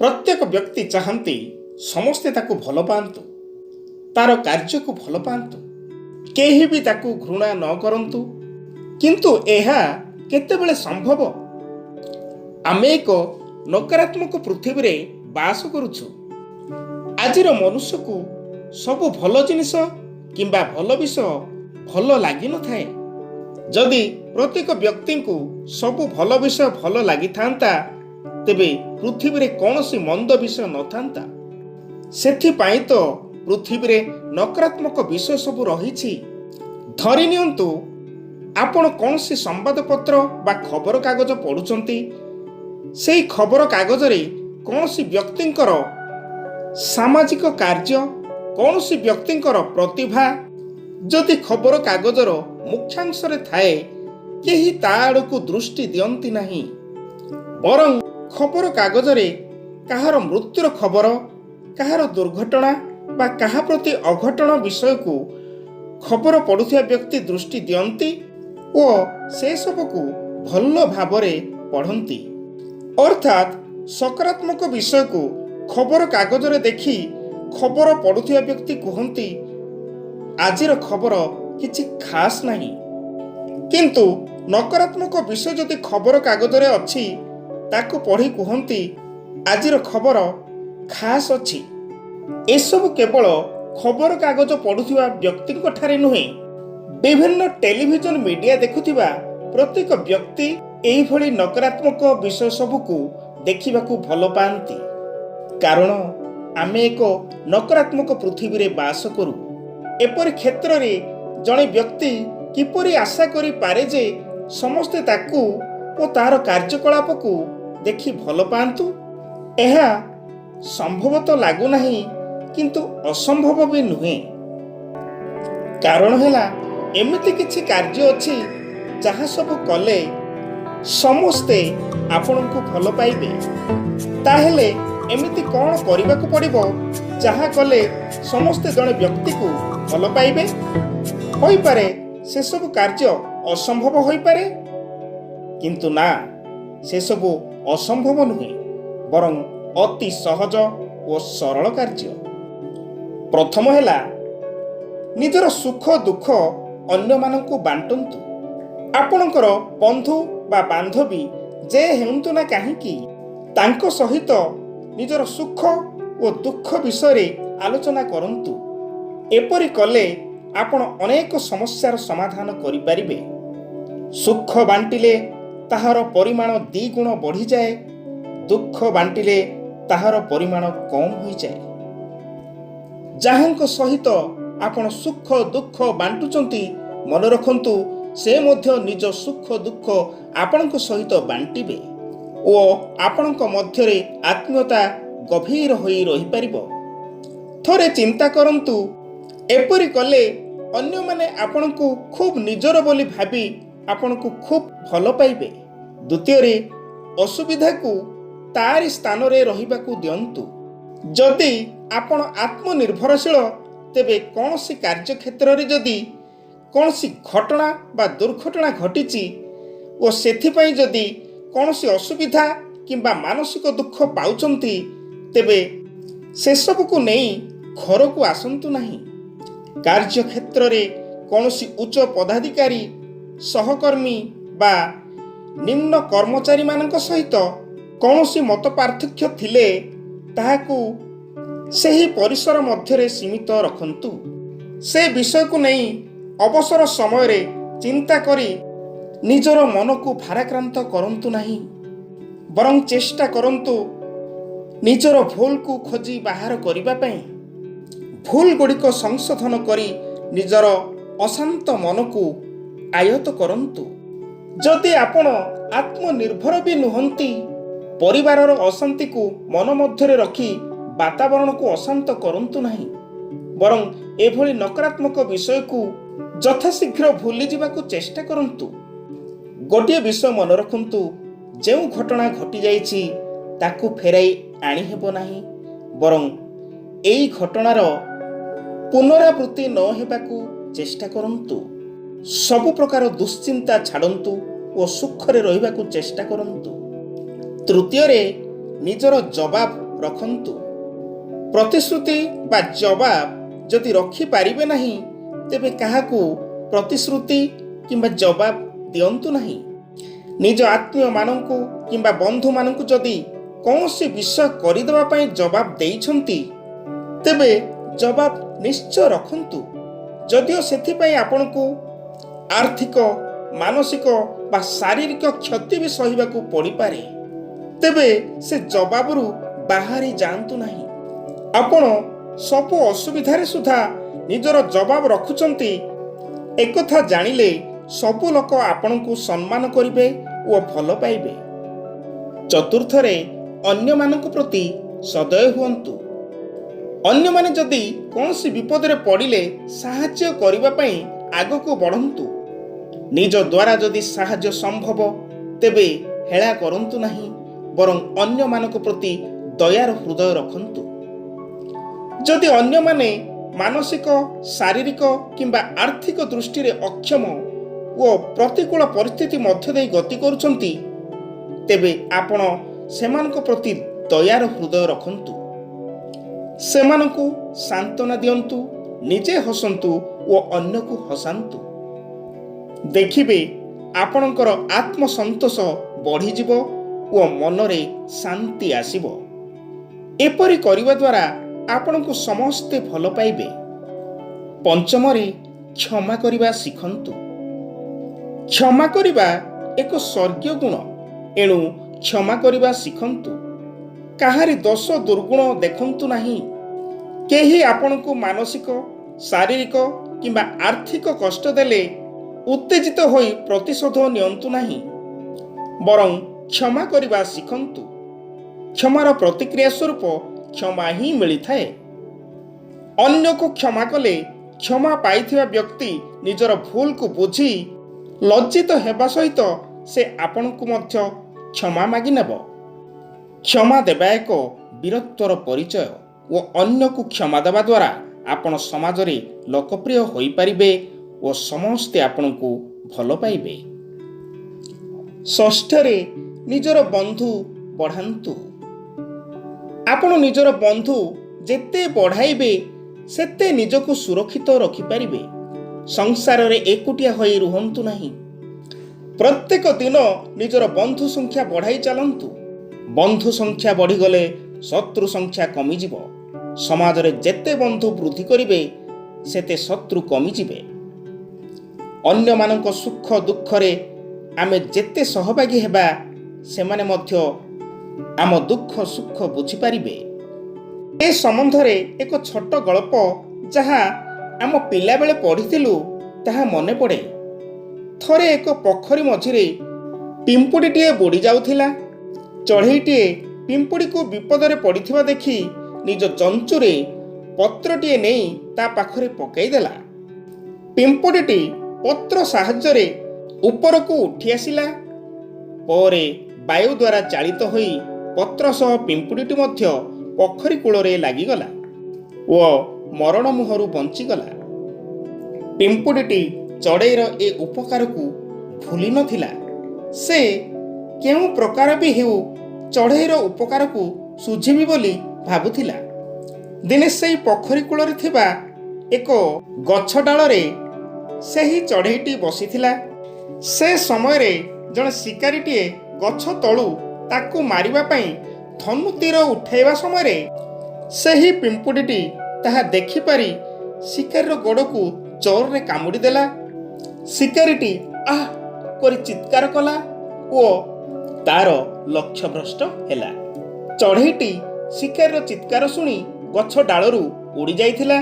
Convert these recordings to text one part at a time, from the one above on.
ପ୍ରତ୍ୟେକ ବ୍ୟକ୍ତି ଚାହାନ୍ତି ସମସ୍ତେ ତାକୁ ଭଲ ପାଆନ୍ତୁ, ତାର କାର୍ଯ୍ୟକୁ ଭଲ ପାଆନ୍ତୁ, କେହି ବି ତାକୁ ଘୃଣା ନ କରନ୍ତୁ। କିନ୍ତୁ ଏହା କେତେବେଳେ ସମ୍ଭବ? ଆମେ ଏକ ନକାରାତ୍ମକ ପୃଥିବୀରେ ବାସ କରୁଛୁ। ଆଜିର ମନୁଷ୍ୟକୁ ସବୁ ଭଲ ଜିନିଷ କିମ୍ବା ଭଲ ବିଷୟ ଭଲ ଲାଗିନଥାଏ। ଯଦି ପ୍ରତ୍ୟେକ ବ୍ୟକ୍ତିଙ୍କୁ ସବୁ ଭଲ ବିଷୟ ଭଲ ଲାଗିଥାନ୍ତା, ତେବେ ପୃଥିବୀରେ କୌଣସି ମନ୍ଦ ବିଷୟ ନଥାନ୍ତା। ସେଥିପାଇଁ ତ ପୃଥିବୀରେ ନକାରାତ୍ମକ ବିଷୟ ସବୁ ରହିଛି। ଧରି ନିଅନ୍ତୁ, ଆପଣ କୌଣସି ସମ୍ବାଦପତ୍ର ବା ଖବରକାଗଜ ପଢ଼ୁଛନ୍ତି। ସେହି ଖବରକାଗଜରେ କୌଣସି ବ୍ୟକ୍ତିଙ୍କର ସାମାଜିକ କାର୍ଯ୍ୟ, କୌଣସି ବ୍ୟକ୍ତିଙ୍କର ପ୍ରତିଭା ଯଦି ଖବରକାଗଜର ମୁଖ୍ୟାଂଶରେ ଥାଏ, କେହି ତା ଆଡ଼କୁ ଦୃଷ୍ଟି ଦିଅନ୍ତି ନାହିଁ। ବରଂ ଖବରକାଗଜରେ କାହାର ମୃତ୍ୟୁର ଖବର, କାହାର ଦୁର୍ଘଟଣା ବା କାହା ପ୍ରତି ଅଘଟଣ ବିଷୟକୁ ଖବର ପଢ଼ୁଥିବା ବ୍ୟକ୍ତି ଦୃଷ୍ଟି ଦିଅନ୍ତି ଓ ସେସବୁକୁ ଭଲ ଭାବରେ ପଢ଼ନ୍ତି। ଅର୍ଥାତ୍ ସକାରାତ୍ମକ ବିଷୟକୁ ଖବରକାଗଜରେ ଦେଖି ଖବର ପଢ଼ୁଥିବା ବ୍ୟକ୍ତି କୁହନ୍ତି, "ଆଜିର ଖବର କିଛି ଖାସ୍ ନାହିଁ।" କିନ୍ତୁ ନକାରାତ୍ମକ ବିଷୟ ଯଦି ଖବରକାଗଜରେ ଅଛି, ତାକୁ ପଢ଼ି କୁହନ୍ତି, "ଆଜିର ଖବର ଖାସ୍ ଅଛି।" ଏସବୁ କେବଳ ଖବରକାଗଜ ପଢ଼ୁଥିବା ବ୍ୟକ୍ତିଙ୍କ ଠାରେ ନୁହେଁ, ବିଭିନ୍ନ ଟେଲିଭିଜନ ମିଡିଆ ଦେଖୁଥିବା ପ୍ରତ୍ୟେକ ବ୍ୟକ୍ତି ଏହିଭଳି ନକାରାତ୍ମକ ବିଷୟ ସବୁକୁ ଦେଖିବାକୁ ଭଲ ପାଆନ୍ତି। କାରଣ ଆମେ ଏକ ନକାରାତ୍ମକ ପୃଥିବୀରେ ବାସ କରୁ। ଏପରି କ୍ଷେତ୍ରରେ ଜଣେ ବ୍ୟକ୍ତି କିପରି ଆଶା କରିପାରେ ଯେ ସମସ୍ତେ ତାକୁ ଓ ତାର କାର୍ଯ୍ୟକଳାପକୁ ଦେଖି ଭଲ ପାଆନ୍ତୁ? ଏହା ସମ୍ଭବ ତ ଲାଗୁନାହିଁ, କିନ୍ତୁ ଅସମ୍ଭବ ବି ନୁହେଁ। କାରଣ ହେଲା, ଏମିତି କିଛି କାର୍ଯ୍ୟ ଅଛି, ଯାହା ସବୁ କଲେ ସମସ୍ତେ ଆପଣଙ୍କୁ ଭଲ ପାଇବେ। ତାହେଲେ ଏମିତି କ'ଣ କରିବାକୁ ପଡ଼ିବ, ଯାହା କଲେ ସମସ୍ତେ ଜଣେ ବ୍ୟକ୍ତିକୁ ଭଲ ପାଇବେ? ହୋଇପାରେ ସେସବୁ କାର୍ଯ୍ୟ ଅସମ୍ଭବ ହୋଇପାରେ, କିନ୍ତୁ ନା, ସେସବୁ ଅସମ୍ଭବ ନୁହେଁ, ବରଂ ଅତି ସହଜ ଓ ସରଳ କାର୍ଯ୍ୟ। ପ୍ରଥମ ହେଲା, ନିଜର ସୁଖ ଦୁଃଖ ଅନ୍ୟମାନଙ୍କୁ ବାଣ୍ଟନ୍ତୁ। ଆପଣଙ୍କର ବନ୍ଧୁ ବା ବାନ୍ଧବୀ ଯେ ହେଉନ୍ତୁ ନା କାହିଁକି, ତାଙ୍କ ସହିତ ନିଜର ସୁଖ ଓ ଦୁଃଖ ବିଷୟରେ ଆଲୋଚନା କରନ୍ତୁ। ଏପରି କଲେ ଆପଣ ଅନେକ ସମସ୍ୟାର ସମାଧାନ କରିପାରିବେ। ସୁଖ ବାଣ୍ଟିଲେ ତାହାର ପରିମାଣ ଦ୍ୱିଗୁଣ ବଢ଼ିଯାଏ, ଦୁଃଖ ବାଣ୍ଟିଲେ ତାହାର ପରିମାଣ କମ୍ ହୋଇଯାଏ। ଯାହାଙ୍କ ସହିତ ଆପଣ ସୁଖ ଦୁଃଖ ବାଣ୍ଟୁଛନ୍ତି, ମନେ ରଖନ୍ତୁ, ସେ ମଧ୍ୟ ନିଜ ସୁଖ ଦୁଃଖ ଆପଣଙ୍କ ସହିତ ବାଣ୍ଟିବେ ଓ ଆପଣଙ୍କ ମଧ୍ୟରେ ଆତ୍ମୀୟତା ଗଭୀର ହୋଇ ରହିପାରିବ। ଥରେ ଚିନ୍ତା କରନ୍ତୁ, ଏପରି କଲେ ଅନ୍ୟମାନେ ଆପଣଙ୍କୁ ଖୁବ୍ ନିଜର ବୋଲି ଭାବି ଆପଣଙ୍କୁ ଖୁବ୍ ଭଲ ପାଇବେ। ଦ୍ୱିତୀୟରେ, ଅସୁବିଧାକୁ ତାରି ସ୍ଥାନରେ ରହିବାକୁ ଦିଅନ୍ତୁ। ଯଦି ଆପଣ ଆତ୍ମନିର୍ଭରଶୀଳ, ତେବେ କୌଣସି କାର୍ଯ୍ୟକ୍ଷେତ୍ରରେ ଯଦି କୌଣସି ଘଟଣା ବା ଦୁର୍ଘଟଣା ଘଟିଛି ଓ ସେଥିପାଇଁ ଯଦି କୌଣସି ଅସୁବିଧା କିମ୍ବା ମାନସିକ ଦୁଃଖ ପାଉଛନ୍ତି, ତେବେ ସେସବୁକୁ ନେଇ ଘରକୁ ଆସନ୍ତୁ ନାହିଁ। କାର୍ଯ୍ୟକ୍ଷେତ୍ରରେ କୌଣସି ଉଚ୍ଚ ପଦାଧିକାରୀ, ସହକର୍ମୀ ବା ନିମ୍ନ କର୍ମଚାରୀମାନଙ୍କ ସହିତ କୌଣସି ମତ ପାର୍ଥକ୍ୟ ଥିଲେ, ତାହାକୁ ସେହି ପରିସର ମଧ୍ୟରେ ସୀମିତ ରଖନ୍ତୁ। ସେ ବିଷୟକୁ ନେଇ ଅବସର ସମୟରେ ଚିନ୍ତା କରି ନିଜର ମନକୁ ଭାରାକ୍ରାନ୍ତ କରନ୍ତୁ ନାହିଁ। ବରଂ ଚେଷ୍ଟା କରନ୍ତୁ ନିଜର ଭୁଲକୁ ଖୋଜି ବାହାର କରିବା ପାଇଁ। ଭୁଲ ଗୁଡ଼ିକ ସଂଶୋଧନ କରି ନିଜର ଅଶାନ୍ତ ମନକୁ ଆୟତ୍ତ କରନ୍ତୁ। ଯଦି ଆପଣ ଆତ୍ମନିର୍ଭର ବି ନୁହନ୍ତି, ପରିବାରର ଅଶାନ୍ତିକୁ ମନ ମଧ୍ୟରେ ରଖି ବାତାବରଣକୁ ଅଶାନ୍ତ କରନ୍ତୁ ନାହିଁ। ବରଂ ଏଭଳି ନକାରାତ୍ମକ ବିଷୟକୁ ଯଥାଶୀଘ୍ର ଭୁଲିଯିବାକୁ ଚେଷ୍ଟା କରନ୍ତୁ। ଗୋଟିଏ ବିଷୟ ମନେ ରଖନ୍ତୁ, ଯେଉଁ ଘଟଣା ଘଟିଯାଇଛି ତାକୁ ଫେରାଇ ଆଣିହେବ ନାହିଁ। ବରଂ ଏଇ ଘଟଣାର ପୁନରାବୃତ୍ତି ନ ହେବାକୁ ଚେଷ୍ଟା କରନ୍ତୁ। ସବୁ ପ୍ରକାର ଦୁଶ୍ଚିନ୍ତା ଛାଡ଼ନ୍ତୁ ଓ ସୁଖରେ ରହିବାକୁ ଚେଷ୍ଟା କରନ୍ତୁ। ତୃତୀୟରେ, ନିଜର ଜବାବ ରଖନ୍ତୁ। ପ୍ରତିଶ୍ରୁତି ବା ଜବାବ ଯଦି ରଖିପାରିବେ ନାହିଁ, ତେବେ କାହାକୁ ପ୍ରତିଶ୍ରୁତି କିମ୍ବା ଜବାବ ଦିଅନ୍ତୁ ନାହିଁ। ନିଜ ଆତ୍ମୀୟମାନଙ୍କୁ କିମ୍ବା ବନ୍ଧୁମାନଙ୍କୁ ଯଦି କୌଣସି ବିଷୟ କରିଦେବା ପାଇଁ ଜବାବ ଦେଇଛନ୍ତି, ତେବେ ଜବାବ ନିଶ୍ଚୟ ରଖନ୍ତୁ, ଯଦିଓ ସେଥିପାଇଁ ଆପଣଙ୍କୁ ଆର୍ଥିକ, ମାନସିକ ବା ଶାରୀରିକ କ୍ଷତି ବି ସହିବାକୁ ପଡ଼ିପାରେ, ତେବେ ସେ ଜବାବରୁ ବାହାରି ଯାଆନ୍ତୁ ନାହିଁ। ଆପଣ ସବୁ ଅସୁବିଧାରେ ସୁଦ୍ଧା ନିଜର ଜବାବ ରଖୁଛନ୍ତି, ଏକଥା ଜାଣିଲେ ସବୁ ଲୋକ ଆପଣଙ୍କୁ ସମ୍ମାନ କରିବେ ଓ ଭଲ ପାଇବେ। ଚତୁର୍ଥରେ, ଅନ୍ୟମାନଙ୍କ ପ୍ରତି ସଦୟ ହୁଅନ୍ତୁ। ଅନ୍ୟମାନେ ଯଦି କୌଣସି ବିପଦରେ ପଡ଼ିଲେ ସାହାଯ୍ୟ କରିବା ପାଇଁ ଆଗକୁ ବଢ଼ନ୍ତୁ। ନିଜ ଦ୍ୱାରା ଯଦି ସାହାଯ୍ୟ ସମ୍ଭବ, ତେବେ ହେଳା କରନ୍ତୁ ନାହିଁ, ବରଂ ଅନ୍ୟମାନଙ୍କ ପ୍ରତି ଦୟାର ହୃଦୟ ରଖନ୍ତୁ। ଯଦି ଅନ୍ୟମାନେ ମାନସିକ, ଶାରୀରିକ କିମ୍ବା ଆର୍ଥିକ ଦୃଷ୍ଟିରେ ଅକ୍ଷମ ଓ ପ୍ରତିକୂଳ ପରିସ୍ଥିତି ମଧ୍ୟ ଦେଇ ଗତି କରୁଛନ୍ତି, ତେବେ ଆପଣ ସେମାନଙ୍କ ପ୍ରତି ଦୟାର ହୃଦୟ ରଖନ୍ତୁ। ସେମାନଙ୍କୁ ସାନ୍ତ୍ୱନା ଦିଅନ୍ତୁ, ନିଜେ ହସନ୍ତୁ ଓ ଅନ୍ୟକୁ ହସାନ୍ତୁ। ଦେଖିବେ, ଆପଣଙ୍କର ଆତ୍ମସନ୍ତୋଷ ବଢ଼ିଯିବ ଓ ମନରେ ଶାନ୍ତି ଆସିବ। ଏପରି କରିବା ଦ୍ୱାରା ଆପଣଙ୍କୁ ସମସ୍ତେ ଭଲ ପାଇବେ। ପଞ୍ଚମରେ, କ୍ଷମା କରିବା ଶିଖନ୍ତୁ। କ୍ଷମା କରିବା ଏକ ସ୍ୱର୍ଗୀୟ ଗୁଣ। ଏଣୁ କ୍ଷମା କରିବା ଶିଖନ୍ତୁ। କାହାରି ଦୋଷ ଦୁର୍ଗୁଣ ଦେଖନ୍ତୁ ନାହିଁ। କେହି ଆପଣଙ୍କୁ ମାନସିକ, ଶାରୀରିକ କିମ୍ବା ଆର୍ଥିକ କଷ୍ଟ ଦେଲେ ଉତ୍ତେଜିତ ହୋଇ ପ୍ରତିଶୋଧ ନିଅନ୍ତୁ ନାହିଁ, ବରଂ କ୍ଷମା କରିବା ଶିଖନ୍ତୁ। କ୍ଷମାର ପ୍ରତିକ୍ରିୟା ସ୍ୱରୂପ କ୍ଷମା ହିଁ ମିଳିଥାଏ। ଅନ୍ୟକୁ କ୍ଷମା କଲେ କ୍ଷମା ପାଇଥିବା ବ୍ୟକ୍ତି ନିଜର ଭୁଲକୁ ବୁଝି ଲଜ୍ଜିତ ହେବା ସହିତ ସେ ଆପଣଙ୍କୁ ମଧ୍ୟ କ୍ଷମା ମାଗି ନେବ। କ୍ଷମା ଦେବା ଏକ ବୀରତ୍ୱର ପରିଚୟ ଓ ଅନ୍ୟକୁ କ୍ଷମା ଦେବା ଦ୍ୱାରା ଆପଣ ସମାଜରେ ଲୋକପ୍ରିୟ ହୋଇପାରିବେ ଓ ସମସ୍ତେ ଆପଣଙ୍କୁ ଭଲ ପାଇବେ। ଷଷ୍ଠରେ, ନିଜର ବନ୍ଧୁ ବଢ଼ାନ୍ତୁ। ଆପଣ ନିଜର ବନ୍ଧୁ ଯେତେ ବଢ଼ାଇବେ, ସେତେ ନିଜକୁ ସୁରକ୍ଷିତ ରଖିପାରିବେ। ସଂସାରରେ ଏକୁଟିଆ ହୋଇ ରୁହନ୍ତୁ ନାହିଁ। ପ୍ରତ୍ୟେକ ଦିନ ନିଜର ବନ୍ଧୁ ସଂଖ୍ୟା ବଢ଼ାଇ ଚାଲନ୍ତୁ। ବନ୍ଧୁ ସଂଖ୍ୟା ବଢ଼ିଗଲେ ଶତ୍ରୁ ସଂଖ୍ୟା କମିଯିବ। ସମାଜରେ ଯେତେ ବନ୍ଧୁ ବୃଦ୍ଧି କରିବେ, ସେତେ ଶତ୍ରୁ କମିଯିବେ। ଅନ୍ୟମାନଙ୍କ ସୁଖ ଦୁଃଖରେ ଆମେ ଯେତେ ସହଭାଗୀ ହେବା, ସେମାନେ ମଧ୍ୟ ଆମ ଦୁଃଖ ସୁଖ ବୁଝିପାରିବେ। ଏ ସମ୍ବନ୍ଧରେ ଏକ ଛୋଟ ଗଳ୍ପ, ଯାହା ଆମ ପିଲାବେଳେ ପଢ଼ିଥିଲୁ, ତାହା ମନେ ପଡ଼େ। ଥରେ ଏକ ପୋଖରୀ ମଝିରେ ପିମ୍ପୁଡ଼ିଟିଏ ବୁଡ଼ି ଯାଉଥିଲା। ଚଢ଼େଇଟିଏ ପିମ୍ପୁଡ଼ିକୁ ବିପଦରେ ପଡ଼ିଥିବା ଦେଖି ନିଜ ଚଞ୍ଚୁରେ ପତ୍ରଟିଏ ନେଇ ତା ପାଖରେ ପକାଇଦେଲା। ପିମ୍ପୁଡ଼ିଟି ପତ୍ର ସାହାଯ୍ୟରେ ଉପରକୁ ଉଠି ଆସିଲା। ପରେ ବାୟୁ ଦ୍ୱାରା ଚାଳିତ ହୋଇ ପତ୍ର ସହ ପିମ୍ପୁଡ଼ିଟି ମଧ୍ୟ ପୋଖରୀ କୂଳରେ ଲାଗିଗଲା ଓ ମରଣ ମୁହଁରୁ ବଞ୍ଚିଗଲା। ପିମ୍ପୁଡ଼ିଟି ଚଢ଼େଇର ଏ ଉପକାରକୁ ଭୁଲି ନଥିଲା। ସେ କେଉଁ ପ୍ରକାର ବି ହେଉ ଚଢ଼େଇର ଉପକାରକୁ ଶୁଝିବି ବୋଲି ଭାବୁଥିଲା। ଦିନେ ସେଇ ପୋଖରୀ କୂଳରେ ଥିବା ଏକ ଗଛ ଡାଳରେ ସେହି ଚଢ଼େଇଟି ବସିଥିଲା। ସେ ସମୟରେ ଜଣେ ଶିକାରୀଟିଏ ଗଛ ତଳୁ ତାକୁ ମାରିବା ପାଇଁ ଧନୁ ତୀର ଉଠାଇବା ସମୟରେ ସେହି ପିମ୍ପୁଡ଼ିଟି ତାହା ଦେଖିପାରି ଶିକାରୀର ଗୋଡ଼କୁ ଜୋରରେ କାମୁଡ଼ି ଦେଲା। ଶିକାରୀଟି ଆହ କରି ଚିତ୍କାର କଲା ଓ ତାର ଲକ୍ଷ୍ୟଭ୍ରଷ୍ଟ ହେଲା। ଚଢ଼େଇଟି ଶିକାରୀର ଚିତ୍କାର ଶୁଣି ଗଛ ଡାଳରୁ ଉଡ଼ି ଯାଇଥିଲା।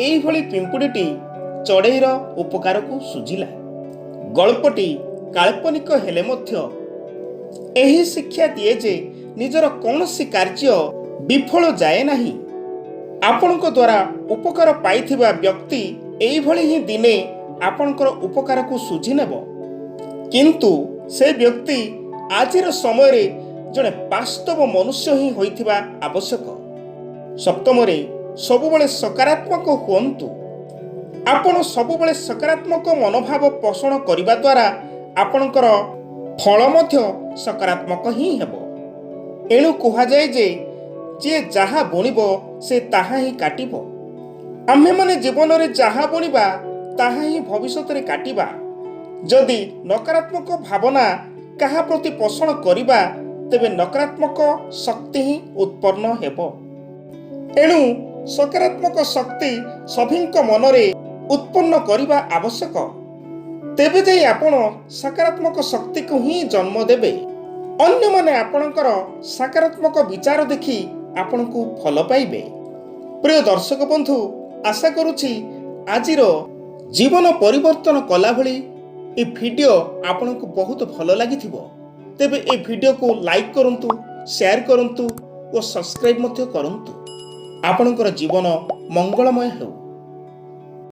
ଏଇଭଳି ପିମ୍ପୁଡ଼ିଟି ଚଢ଼େଇର ଉପକାରକୁ ଶୁଝିଲା। ଗଳ୍ପଟି କାଳ୍ପନିକ ହେଲେ ମଧ୍ୟ ଏହି ଶିକ୍ଷା ଦିଏ ଯେ ନିଜର କୌଣସି କାର୍ଯ୍ୟ ବିଫଳ ଯାଏ ନାହିଁ। ଆପଣଙ୍କ ଦ୍ୱାରା ଉପକାର ପାଇଥିବା ବ୍ୟକ୍ତି ଏଇଭଳି ହିଁ ଦିନେ ଆପଣଙ୍କର ଉପକାରକୁ ଶୁଝି ନେବ। କିନ୍ତୁ ସେ ବ୍ୟକ୍ତି ଆଜିର ସମୟରେ ଜଣେ ବାସ୍ତବ ମନୁଷ୍ୟ ହିଁ ହୋଇଥିବା ଆବଶ୍ୟକ। ସପ୍ତମରେ, ସବୁବେଳେ ସକାରାତ୍ମକ ହୁଅନ୍ତୁ। ଆପଣ ସବୁବେଳେ ସକାରାତ୍ମକ ମନୋଭାବ ପୋଷଣ କରିବା ଦ୍ୱାରା ଆପଣଙ୍କର ଫଳ ମଧ୍ୟ ସକାରାତ୍ମକ ହିଁ ହେବ। ଏଣୁ କୁହାଯାଏ ଯେ ଯିଏ ଯାହା ବୁଣିବ ସେ ତାହା ହିଁ କାଟିବ। ଆମ୍ଭେମାନେ ଜୀବନରେ ଯାହା ବୁଣିବା, ତାହା ହିଁ ଭବିଷ୍ୟତରେ କାଟିବା। ଯଦି ନକାରାତ୍ମକ ଭାବନା କାହା ପ୍ରତି ପୋଷଣ କରିବା, ତେବେ ନକାରାତ୍ମକ ଶକ୍ତି ହିଁ ଉତ୍ପନ୍ନ ହେବ। ଏଣୁ ସକାରାତ୍ମକ ଶକ୍ତି ସଭିଙ୍କ ମନରେ ଉତ୍ପନ୍ନ କରିବା ଆବଶ୍ୟକ। ତେବେ ଯାଇ ଆପଣ ସକାରାତ୍ମକ ଶକ୍ତିକୁ ହିଁ ଜନ୍ମ ଦେବେ। ଅନ୍ୟମାନେ ଆପଣଙ୍କର ସକାରାତ୍ମକ ବିଚାର ଦେଖି ଆପଣଙ୍କୁ ଭଲ ପାଇବେ। ପ୍ରିୟ ଦର୍ଶକ ବନ୍ଧୁ, ଆଶା କରୁଛି ଆଜିର ଜୀବନ ପରିବର୍ତ୍ତନ କଲା ଭଳି ଏ ଭିଡ଼ିଓ ଆପଣଙ୍କୁ ବହୁତ ଭଲ ଲାଗିଥିବ। ତେବେ ଏ ଭିଡ଼ିଓକୁ ଲାଇକ୍ କରନ୍ତୁ, ସେୟାର କରନ୍ତୁ ଓ ସବସ୍କ୍ରାଇବ୍ ମଧ୍ୟ କରନ୍ତୁ। ଆପଣଙ୍କର ଜୀବନ ମଙ୍ଗଳମୟ ହେଉ।